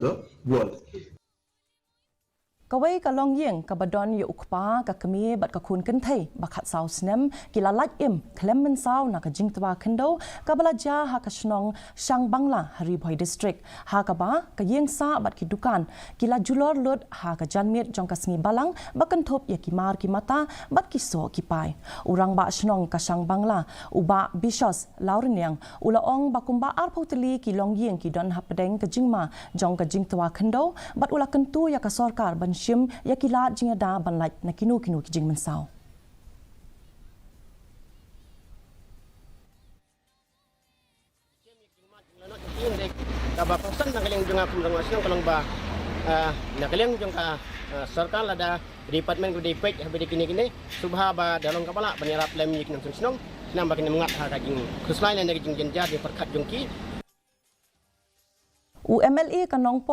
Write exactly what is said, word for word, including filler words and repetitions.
the world. Kawei ka longïing kaba don ïa u kpa, ka kmie bad ka khun kynthei ba khatsaw snem ki la lait im khlem mynsaw na ka jingtwa khyndew kaba la jia ha ka shnong Shangbangla ha Ri Bhoi District, ha kaba ka ïing sah bad ki dukan ki la julor lut ha ka janmiet jong ka sngi Balang ba kynthup ïa ki mar ki mata bad ki soh ki pai. U rangbah shnong ka Shangbangla, u Bah Bishos Lawrniang, u la ong ba kumba arphew tylli ki longïing ki don hapdeng ka jingma jong ka jingtwa khyndew bad u la kyntu ïa ka sorkar ban shim ïa ki lad jingïada ban lait na kino kino ki jingmynsaw. Kaba kongsan na ka liang jong ka kum jong ka shnong ka long ba, ah, na ka liang jong ka, ah, sorkar lada department ka dei peit ha bide kine kine, sngewbha ba da long kaba lah ban ïarap lem ïa ki nongshong shnong, shnong ba kin ym ngat ha ka jingkhuslai ne ka jingjynjar jingpyrkhat jong ki. U MLA ka Nongpoh